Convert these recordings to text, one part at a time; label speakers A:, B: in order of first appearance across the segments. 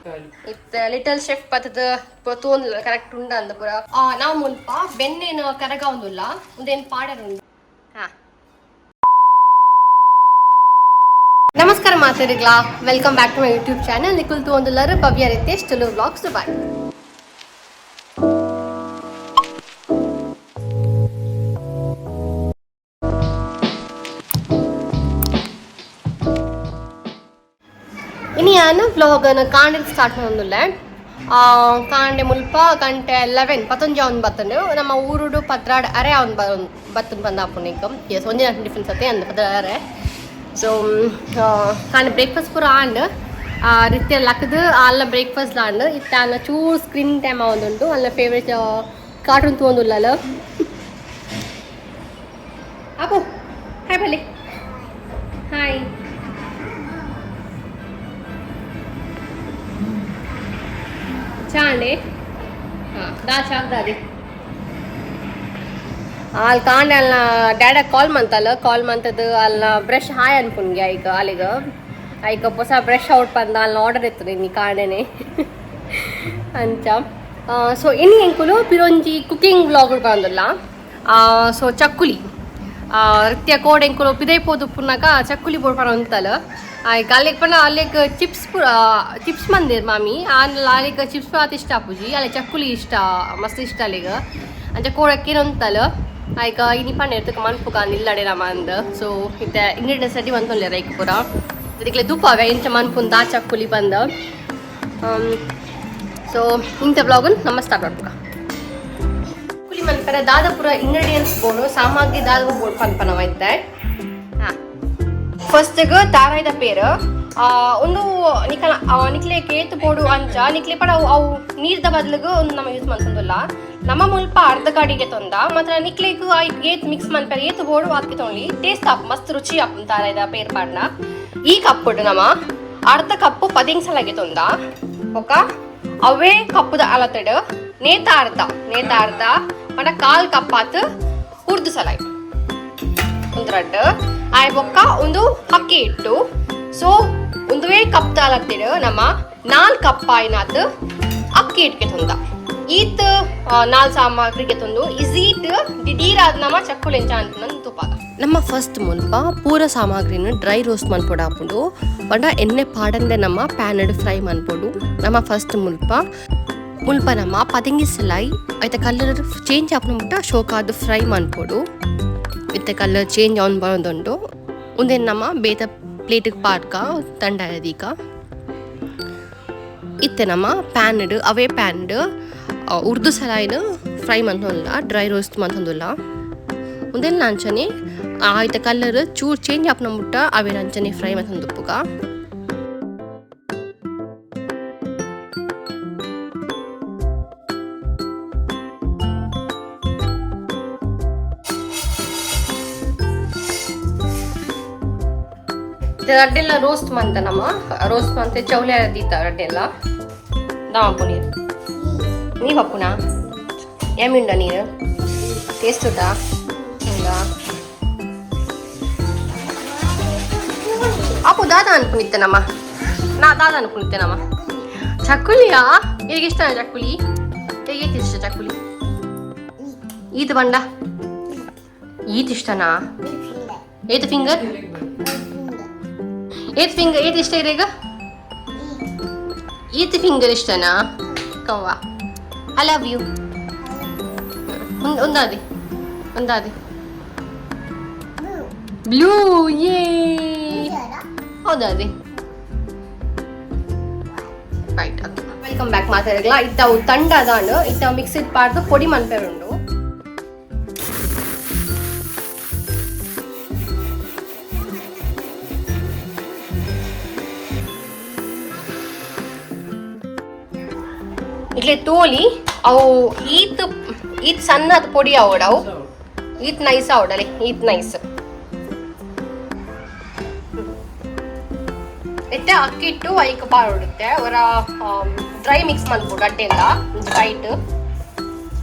A: ಇತ್ತೆ little chef ಪತ್ತದ ತೋನ್ correct ಉಂಡ ಅಂದ ಪೂರ. ನಾವು ಮುಲ್ಪ ಬೆನ್ನೇನು ಕರಗ ಒಂದುಲ್ಲ, ಉಂದೇನು ಪಾಡರ್ ಉಂಡು. ಹಾ, ನಮಸ್ಕಾರ ಮಾತಾಡಿಗ್ಲಾ, welcome back to my YouTube channel. ನಿಕುಲ್ ತೂವೊಂದುಲ್ಲರು ಭವ್ಯ ರಿತೇಶ್ ತುಳು ವ್ಲಾಗ್ಸ್ ದುಬೈ. ಇನಿ ಯಾನ್ ವ್ಲಾಗನ್ನು ಕಾಂಡೆ ಸ್ಟಾರ್ಟ್ ಮಾಡೊಂದುಲ್ಲೆ. ಕಾಂಡೆ ಮುಲ್ಪ ಗಂಟೆ 11 11 ಅವನ್ ಬತ್ತಂಡು. ನಮ್ಮ ಊರುಡು 12:30 ಅವನ್ ಬತ್ತನ್ ಬಂದಾಪುಂಡು. ಎಸ್, ಒಂಜಿ ಡಿಫ್ರೆನ್ಸ್ ಅತ್ತೆ ಅಂದ್, 12:30. ಸೊ ಕಾಂಡೆ ಬ್ರೇಕ್ಫಾಸ್ಟ್ ಪೂರ ಆಂಡ್. ರೀತಿಯ ಲಕ್ಕದು ಅಲ್ಲ ಬ್ರೇಕ್ಫಾಸ್ಟ್ ಆಂಡ್. ಇತ್ತೆ ಅಲ್ಲ ಚೂರು ಸ್ಕ್ರೀನ್ ಟೈಮ್ ಆವೊಂದುಂಡು. ಅಲ್ಲ ಫೇವ್ರೇಟ್ ಕಾರ್ಟೂನ್ ತೂವೊಂದುಲ್ಲಲ್ಲ. ಅಪ್ಪು, ಹಾಯ್ ಬಲ್ಲಿ, ಹಾಯ್. ಚಾ ಅಂಡಿ. ಹಾಂ, ದಾ ಚಾಕ್ ದಾದಿ. ಅಲ್ಲಿ ಕಾಂಡೆ ಅಲ್ಲ ಡ್ಯಾಡ ಕಾಲ್ ಮಂತಲ್ಲ, ಕಾಲ್ ಮಂತದ್ದು ಅಲ್ಲ ಬ್ರಷ್ ಹಾಯ್ ಅನ್ಪುನ್ಗೆ. ಐಕ್ ಅಲ್ಲಿಗ ಐಕ್ ಹೊಸ ಬ್ರಷ್ ಔಟ್ ಪಂದ ಅಲ್ಲಿ ಆರ್ಡರ್ ಇತ್ತು ಇನ್ನು ಕಾಂಡೆನೆ ಅಂಚ. ಸೊ ಇನಿ ಎಂಕುಲು ಪಿರೊಂಜಿ ಕುಕಿಂಗ್ ವ್ಲಾಗ್ ಬಂದಲ್ಲ. ಸೊ ಚಕ್ಕುಲಿ ನೃತ್ಯ ಕೋಡ್ ಎಂಕುಲು ಪಿದೈ ಪೋದು ಪುನಕ ಚಕ್ಕುಲಿ ಬೋಡ್ಪಾರ ಅಂತಲ್ಲ. ಐಕ್ ಅಲ್ಲಿಗೆ ಪಂಡ ಅಲ್ಲಿಗೆ ಚಿಪ್ಸ್ ಪೂರ ಚಿಪ್ಸ್ ಮಂದಿರ್ ಮಾಮಿ. ಆನ್ಲ ಅಲ್ಲಿಗೆ ಚಿಪ್ಸ್ ಮಾತ ಇಷ್ಟ ಆಪುಜಿ, ಅಲ್ಲಿ ಚಕ್ಕುಲಿ ಇಷ್ಟ, ಮಸ್ತ್ ಇಷ್ಟ ಅಲ್ಲಿಗೆ. ಅಂಚ ಕೋಡಕ್ಕೆ ಅಂತಲ್ಲ. ಐಕ ಇನಿ ಪಂಡ ಎರ್ತಕ ಮನ್ಪುಕ ಇಲ್ಲಡೆ ನಮ್ಮ ಅಂದ್. ಸೊ ಇತ್ತೆ ಇಂಗ್ರೀಡಿಯೆಂಟ್ಸ್ ರೆಡಿ ಮಂತೊಂದು ಐಕ್ ಪೂರ ಇದಕ್ಕೆ ದುಪ್ಪಾವೆ ಇಂಚ ಮನ್ಪುನ್ ದಾ ಚಕ್ಕುಲಿ ಬಂದ. ಸೊ ಇಂಥ ವ್ಲಾಗನ್ ನಮ್ಮ ಸ್ಟಾರ್ಟ್ ಮಾಡ್ಪುಕ. ಚಕ್ಕುಲಿ ಮನ್ಪರ ದಾದ ಪೂರ ಇಂಗ್ರೀಡಿಯೆಂಟ್ಸ್ ಬೋಡು, ಸಾಮಗ್ರಿ ದಾದ ಬೋಡು ಪನ್ಪನ ಇತ್ತೆ. ಹಾಂ, ಫಸ್ಟ್ಗೆ ತಾರಾಯ್ದ ಪೇರು ಒಂದು ನಿಕಲ ನಿಕ್ಲೆ ಕೇತು ಬೋಡು ಅಂಚ ನಿಕ್ಲೆ ಪಡ ಅವು ಅವು ನೀರ್ದ ಬದಲಿಗೆ ಒಂದು ನಮ್ಮ ಯೂಸ್ ಮಂತೊಂದುಲ್ಲ. ನಮ್ಮ ಮುಲ್ಪ ಅರ್ಧ ಕಾಡಿಗೆ ತೊಂದ ಮಾತ್ರ. ನಿಕ್ಲೆಗ್ ಐಕ್ ಏತ್ ಮಿಕ್ಸ್ ಮನ್ಪೆರೆ ಏತ್ ಬೋಡು ಆತ್ಕೆ ತೊಂಡಿ. ಟೇಸ್ಟ್ ಆಪ್, ಮಸ್ತ್ ರುಚಿ ಆಪ್ ತಾರಾಯ್ದ ಪೇರ್ ಪಾಡ್ನ. ಈ ಕಪ್ಪುಡು ನಮ್ಮ ಅರ್ಧ ಕಪ್ಪು ಪದಿಂಗ್ಸಲಾಗೆ ತೊಂದ. ಬೊಕ ಅವೇ ಕಪ್ಪುದ ಅಲತಡು ನೇತ ಅರ್ಧ, ನೇತ ಅರ್ಧ ಪಂಡ ಕಾಲ್ ಕಪ್ಪಾತ್ ಹುರ್ದು ಸಲಾಯ್ ಒಂದು ರಡ್ಡ್ ಆಯ್. ಬೊಕ್ಕ ಒಂದು ಅಕ್ಕಿ ಹಿಟ್ಟು. ಸೊ ಒಂದುವೇ ಕಪ್ ಅಲತ್ತಿಡು ನಮ್ಮ 4 ಕಪ್ ಆಯ್ನಾತ್ ಅಕ್ಕಿ ಹಿಟ್ಟಿಗೆ ತೊಂದ. ಈತ್ ನಾಲ್ ಸಾಮಗ್ರಿಗೆ ತಂದು ಇಸೀಟ್ ದಿಢೀರಾದ ನಮ್ಮ ಚಕ್ಕುಲಿ ಎಂಚ ಅಂತ ತುಪಾಗ. ನಮ್ಮ ಫಸ್ಟ್ ಮುಲ್ಪ ಪೂರ ಸಾಮಗ್ರಿನ ಡ್ರೈ ರೋಸ್ಟ್ ಮನ್ಪೊಡು ಆಪುಂಡು. ಪಂಡ ಎಣ್ಣೆ ಪಾಡಂದೆ ನಮ್ಮ ಪ್ಯಾನ್ ಫ್ರೈ ಮನ್ಪೊಡು. ನಮ್ಮ ಫಸ್ಟ್ ಮುಲ್ಪ ಮುಲ್ಪ ನಮ್ಮ ಪದಂಗಿ ಸಲಾಯಿ ಐತ ಕಲರ್ ಚೇಂಜ್ ಆಪುನ ಮುಟ್ಟ ಶೋಕಾದ್ ಫ್ರೈ ಮನ್ಪೊಡು. ಇತ್ತೆ ಕಲರ್ ಚೇಂಜ್ ಆನ್ ಬರೋದುಂಡು. ಉಂದೆನ್ ನಮ್ಮ ಬೇತ ಪ್ಲೇಟಿಗೆ ಪಾಡ್ಕ ತಂಡಾಯದೀಕ. ಇತ್ತೆ ನಮ್ಮ ಪ್ಯಾನ್ಡ್ ಅವೇ ಪ್ಯಾನ್ಡ್ ಉರ್ದು ಸಲಾಯಿನ ಫ್ರೈ ಮಂತೊಂದುಲ್ಲ, ಡ್ರೈ ರೋಸ್ಟ್ ಮಂತೊಂದುಲ್ಲ. ಉಂದೆಲ್ಲ ಅಂಚನೆ ಆಯ್ತ ಕಲರ್ ಚೂರು ಚೇಂಜ್ ಆಪುನ ಮುಟ್ಟ ಅವೇನ ಅಂಚನೆ ಫ್ರೈ ಮಂತೊಂದುಪ್ಪುಗ. ರಡ್ಡೆಲ್ಲ ರೋಸ್ಟ್ ಮಂತ ನಮ್ಮ ರೋಸ್ಟ್ ಮಂತೆ ಚೌಲೆ ದೀತ ರಡ್ಡೆಲ್ಲ ದಾಮಪ್ಪು ನೀರು. ನೀ ಪಪ್ಪುನಾ ಏಮಿಂಡ ನೀರು ಟೇಸ್ಟ್ ಉಂಟಾ? ಉಂಡಾ? ಅಪ್ಪು ದಾದ ಅನ್ಕೊಂಡಿತ್ತೇನಮ್ಮ ನಾ ದಾದ ಅನ್ಕೊಂಡಿತ್ತೇನಮ್ಮ. ಚಕ್ಕುಲಿಯಾ? ಹೇಗೆ ಇಷ್ಟ ಚಕ್ಕುಲಿ? ಹೇಗೆ ಇಷ್ಟ ಚಕ್ಕುಲಿ? ಈತ ಬಂಡ ಈತ ಇಷ್ಟನಾ? ಏತ್ ಫಿಂಗರ್, ಏತ್ ಫಿಂಗರ್, ಏತ್ ಇಷ್ಟ ಇದೆ ಈಗ? ಈತ್ ಫಿಂಗರ್ ಇಷ್ಟನಾ? ಕವ್ವ, I love you. ಒಂದಾದಿ ಒಂದಾದಿ. ಬ್ಲೂ, ಯೇ. ಹೌದಾದಿ. ರೈಟ್, ಓಕೆ, welcome back ಮಾತಾಡಲ್ಲ. ಇತ್ತವು ತಂಡ ಅದಾಂಡು. ಇತ್ತ ಮಿಕ್ಸಿಡ್ ಪಾಡ್ದು ಪೊಡಿ ಮನ್ಪೆರುಂಡು. ಇಟ್ಲೆ ತೋಲಿ ಅವು ಈತ್ ಈತ್ ಸಣ್ಣದ ಪೊಡಿ ಆವಡ್ ಅವು ಈತ್ ನೈಸ್ ಆವಡಲೆ, ಈತ್ ನೈಸ್. ಇತ್ತೆ ಅಕ್ಕಿ ಹಿಟ್ಟು ಐಕ್ ಪಾಡುತ್ತೆ. ಅವರ ಡ್ರೈ ಮಿಕ್ಸ್ ಮಲ್ಪೊಡು ಅಡ್ಡೆಲ್ಲ ಟೈಟ್.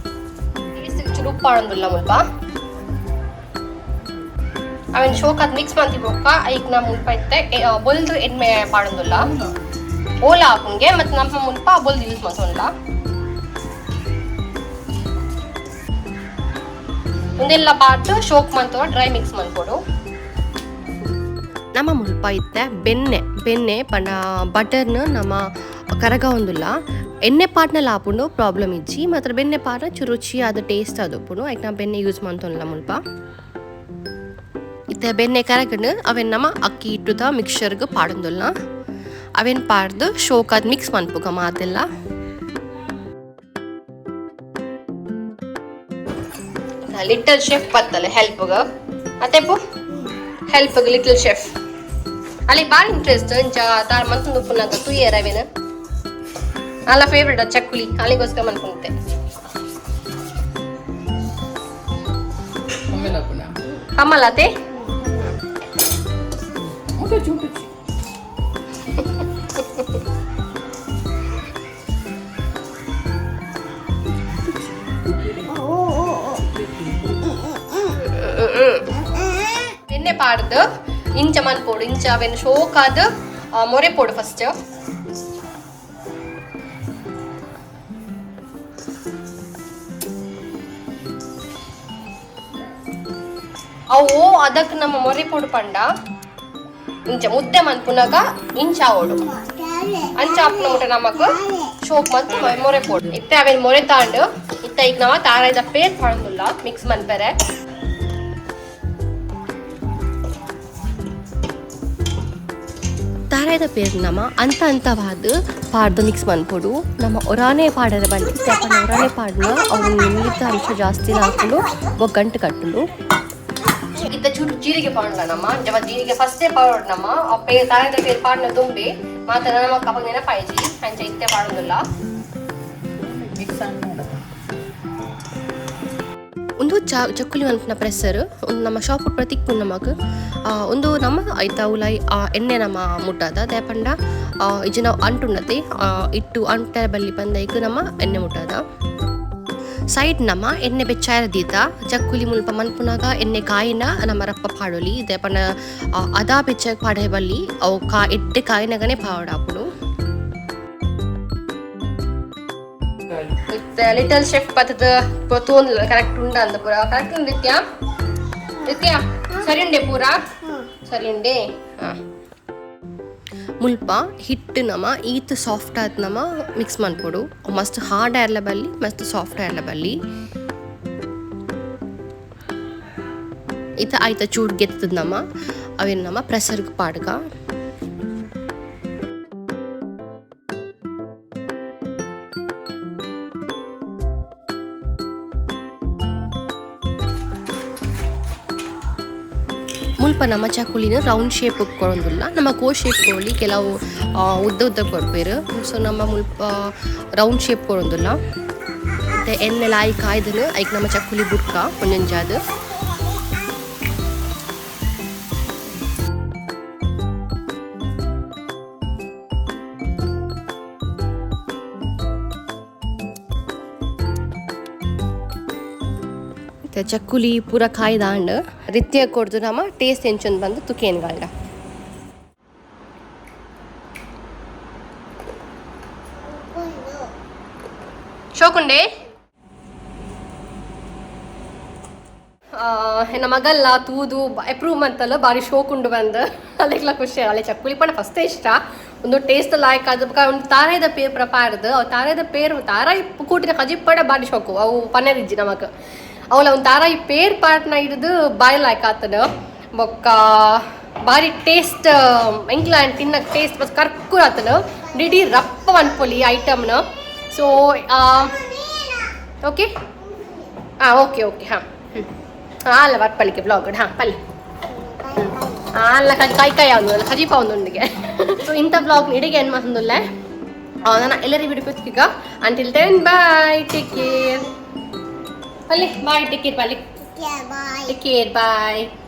A: ಚೂರು ಉಪ್ಪು ಪಾಡೊಂದುಲ್ಲ ಮುಲ್ಪ. ಅವೆನ್ ಶೋಕಾತ್ ಮಿಕ್ಸ್ ಮಂತಿ ಬೊಕ್ಕ ಐಕ್ ನಾ ಮುಲ್ಪ ಇತ್ತೆ ಬೊಲ್ದು ಎಣ್ಮೆ ಪಾಡೊಂದುಲ್ಲ. ಓಲಾ ಆಪುಂಗೆ ಮತ್ತು ನಮ್ಮ ಮುಲ್ಪ ಬೊಲ್ದು ಯೂಸ್ ಮಲ್ತೊನ್ಲ. ಉಂದೆಲ್ಲ ಪಾಟ್ ಶೋಕ್ ಮಂತೋ ಡ್ರೈ ಮಿಕ್ಸ್ ಮನ್ಪೊಡು. ನಮ್ಮ ಮುಲ್ಪ ಇತ್ತೆ ಬೆಣ್ಣೆ, ಬೆಣ್ಣೆ ಪಂಡ ಬಟರ್ನ್ ನಮ್ಮ ಕರಗವೊಂದುಲ್ಲ. ಎಣ್ಣೆ ಪಾಟ್ನಲ ಆಪುಂಡು, ಪ್ರಾಬ್ಲಮ್ ಇಜ್ಜಿ. ಮಾತ್ರ ಬೆಣ್ಣೆ ಪಾಟ್ನ ಚೂರು ರುಚಿ ಆದ್ ಟೇಸ್ಟ್ ಆದುಪ್ಪುಂಡು. ಐಕ್ ನಾ ಬೆಣ್ಣೆ ಯೂಸ್ ಮಂತೊನ್ಲ ಮುಲ್ಪ. ಇತ್ತೆ ಬೆಣ್ಣೆ ಕರಗಂಡು, ಅವೆನ್ ನಮ ಅಕ್ಕಿ ಹಿಟ್ಟುದ ಮಿಕ್ಸರ್ಗ್ ಪಾಡೊಂದುಲ್ಲ. ಅವೆನ್ ಪಾಡ್ದು ಶೋಕಾದ್ ಮಿಕ್ಸ್ ಮನ್ಪುಗ ಮಾತೆಲ್ಲ. ಲಿಟಲ್ ಶೆಫ್ ಬತ್ತಲೆ ಹೆಲ್ಪ್ಗ್ ಅತೆಪು ಹೆಲ್ಪ್ಗ್. ಲಿಟಲ್ ಶೆಫ್ ಅಲ್ಲಿ ಬಾರಿ ಇಂಟ್ರೆಸ್ಟ್. ಇಂಚ ದಾರ್ ಮಂತೊಂದು ಉಪ್ಪುನಗ ತೂಯೆರ್ ಅವೆನ್. ಅಲ್ಲ ಫೇವ್ರೆಟ್ ಚಕ್ಕುಲಿ, ಅಲ್ಲಿಗೋಸ್ಕರ ಮನ್ಪುಂತೆ. ಕಮ್ಮಲತೆ.
B: ಮುಟ್ಟುಚ್ಚಿ.
A: ಬೆಣ್ಣೆ ಪಾಡ್ದು ಇಂಚ ಮನ್ಪೊಡು. ಇಂಚ ಅವೆನ್ ಶೋಕಾದ್ ಮೊರೆ ಪೋಡು ಫಸ್ಟ್. ಅವು ಅದಕ್ಕೆ ನಮ್ಮ ಮೊರೆ ಪೋಡು ಪಂಡ ಇಂಚ ಮುದ್ದೆ ಮನ್ಪುನಗ ಇಂಚ ಆವೊಡು. ಅಂಚ ಆಪುನ ಮುಟ್ಟ ನಮಕ್ ಶೋಕ್ ಮಂತ್ ಮೊರೆ ಪೋಡು. ಇತ್ತೆ ಅವೆನ್ ಮೊರೆ ತಾಂಡು, ಇತ್ತೆ ಈಗ ನಮ ತಾರಾಯ್ದ ಪೇರ್ ಪಾಡೊಂದುಲ್ಲ ಮಿಕ್ಸ್ ಮನ್ಪೆರೆ. ತಾರಾಯ್ದ ಪೇರ್ ನಮ ಅಂತ ಅಂತವಾದ್ ಪಾಡ್ದು ಮಿಕ್ಸ್ ಮನ್ಪೊಡು. ನಮ್ಮ ಒರಾನೆ ಪಾಡರೆ ಬಲ್ಲಿ. ಪಂಡ ಒರಾನೆ ಪಾಡ್ನ ಅವು ನೀರ್ದ ಅಂಶ ಜಾಸ್ತಿ ಹಾಕೊಂಡು ಒಗ್ಗಂಟು ಕಟ್ಟುಂಡು. ಇತ್ತ ಚೂರು ಜೀರಿಗೆ ಪಾಡ್ಲ ನಮ್ಮ ಜವ. ಜೀರಿಗೆ ಫಸ್ಟೇ ಪಾಡೋಡು ನಮ್ಮ. ಆ ಪೇರ್, ತಾರಾಯ್ದ ಪೇರ್ ಪಾಡ್ನ ದುಂಬಿ ಮಾತ ನಮ್ಮ ಕಪಗ್ ನೆನಪಾಯ್ಜಿ, ಅಂಚ ಇತ್ತೆ ಪಾಡೊಂದುಲ್ಲ.
B: ಮಿಕ್ಸ್ ಆಗಿ.
A: ಉಂದು ಚಕ್ಕುಲಿ ಮನ್ಪುನ ಪ್ರೆಸರ್. ಉಂದು ನಮ್ಮ ಶಾಪ್ ಪೂರ ತಿಕ್ಕುಂಡು ನಮಕ್. ಉಂದು ನಮ್ಮ ಐತ ಉಲಾಯಿ ಎಣ್ಣೆ ನಮ್ಮ ಮುಟ್ಟಾದ. ದಾಯೆ ಪಂಡ ಇಜ್ಜಿಂಡ ಅಂಟುಂಡತೆ ಇಟ್ಟು, ಅಂಟರೆ ಬಲ್ಲಿ ಪಂದ್ ಐಕ್ ನಮ್ಮ ಎಣ್ಣೆ ಮುಟ್ಟಾದ. ಸೈಡ್ ನಮ್ಮ ಎಣ್ಣೆ ಬೆಚ್ಚಾಯರ ದೀತ. ಚಕ್ಕುಲಿ ಮುಲ್ಪ ಮನ್ಪುನಗ ಎಣ್ಣೆ ಕಾಯಿನ ನಮ್ಮ ರಪ್ಪ ಪಾಡೊಲಿ. ದಾಯೆ ಪಂಡ ಅದಾ ಬೆಚ್ಚ ಪಾಡೆ ಬಲ್ಲಿ, ಅವು ಕಾ ಎಡ್ಡೆ ಕಾಯಿನಗನೆ ಪಾವೊಡಾಪುಂಡು. ಲಿಟಲ್ ಶೆಫ್ ಪತ್ತದ ತೂಂದ್ಲ ಕರೆಕ್ಟ್ ಉಂಡ ಅಂದ. ಪೂರ ಕರೆಕ್ಟ್ ಉಂಡು ನಿತ್ಯ? ನಿತ್ಯ, ಸರಿ ಉಂಡೆ? ಪೂರ ಸರಿ ಉಂಡೆ? ಹಾಂ. ಮುಲ್ಪ ಹಿಟ್ಟು ನಮ ಈತ್ ಸಾಫ್ಟ್ ಆದ್ ನಮ ಮಿಕ್ಸ್ ಮನ್ಪೊಡು. ಮಸ್ತ್ ಹಾರ್ಡ್ ಆರ್ಲ ಬಲ್ಲಿ, ಮಸ್ತ್ ಸಾಫ್ಟ್ ಆರ್ಲ ಬಲ್ಲಿ. ಇತ್ತ ಆಯ್ತ ಚೂಡ್ ಗೆತ್ತದ ನಮ ಅವೇನು ನಮ ಪ್ರೆಸರ್ಗ್ ಪಾಡ್ಗ. ಮುಲ್ಪ ನಮ್ಮ ಚಕ್ಕುಲಿನ ರೌಂಡ್ ಶೇಪ್ ಕೊರೊಂದುಲ್ಲ. ನಮ್ಮ ಕೋ ಶೇಪ್ ಕೊರೊಲಿ. ಕೆಲವು ಉದ್ದ ಉದ್ದ ಕೊರ್ಪೆರ್. ಸೊ ನಮ್ಮ ಮುಲ್ಪ ರೌಂಡ್ ಶೇಪ್ ಕೊರೊಂದುಲ್ಲ. ಇತ್ತೆ ಎಣ್ಣೆ ಲಾಯಿ ಕಾಯ್ದನು ಐಕ್ ನಮ್ಮ ಚಕ್ಕುಲಿ ಬುಡ್ಕ ಒಂಜೊಂಜಾದ್. ಇತ್ತೆ ಚಕ್ಕುಲಿ ಪೂರ ಕಾಯ್ದಾಂಡ್. ರಿತ್ಯ ಕೊರ್ದು ನಮ ಟೇಸ್ಟ್ ಎಂಚೊಂದು ಬಂದು ತುಕೇನ್ಗಾಲ್ಡ. ಶೋಕುಂಡೆ. ಎನ್ನ ಮಗಲ್ಲ ತೂದು ಅಪ್ರೂವ್ ಮಂತಲ್ಲ, ಬಾರಿ ಶೋಕುಂಡು ಬಂದು. ಅಲ್ಲೆಗ್ಲ ಖುಷಿ. ಅಲ್ಲೇ ಚಕ್ಕುಲಿ ಪಂಡ ಫಸ್ಟೇ ಇಷ್ಟ. ಒಂದು ಟೇಸ್ಟ್ ಲಾಯ್ಕ್ ಅದು. ಬೊಕ ಒಂದು ತಾರಾಯ್ದ ಪೇರ್ ಪ್ರಪಾರ್ದು. ಅವು ತಾರಾಯ್ದ ಪೇರ್, ತಾರಾಯಿ ಕೂಟಿನ ಕಜಿಪ್ಪಡ ಬಾರಿ ಶೋಕು. ಅವು ಪನ್ನೆರಿಜ್ಜಿ ನಮಕ್. ಅವಳ ಒಂದು ತಾರಾಯಿ ಪೇರ್ ಪಾಟ್ನ ಹಿಡಿದು ಬಾಯಿ ಲಾಯ್ಕ್ ಆತನ. ಬೊಕ್ಕ ಬಾರಿ ಟೇಸ್ಟ್ ಎಂಕ್ಲ ತಿನ್ನಕ್ ಟೇಸ್ಟ್ ಬಸ್ ಕರ್ಕುರ ಆತನ. ದಿಡೀ ರಪ್ಪ ಮನ್ಪೊಲಿ ಐಟಮ್ನ. ಸೊ ಓಕೆ, ಹಾಂ, ಓಕೆ ಓಕೆ, ಹಾಂ ಹ್ಞೂ ಅಲ್ಲ ಬರ್ಪಲಿಕ್ಕೆ ಬ್ಲಾಗ್. ಹಾಂ, ಪಲ್ಲಿ ಅಲ್ಲ ಕಾಯಿ ಕಾಯಿ ಅವನು ಖಜೀಪ ಒಂದೊಂದಿಗೆ. ಸೊ ಇಂಥ ಬ್ಲಾಗ್ ಇಡಿಗೆ ಏನು ಮಾತಂದುಲ್ಲೆ. ನಾನು ಎಲ್ಲರಿಗೂ video. Until then, bye, take care. ಪಲ್ಲಿ, ಬಾಯ್, ಟೇಕ್ ಕೇರ್ ಪಲ್ಲಿ.
C: Bye.
A: Take care, bye.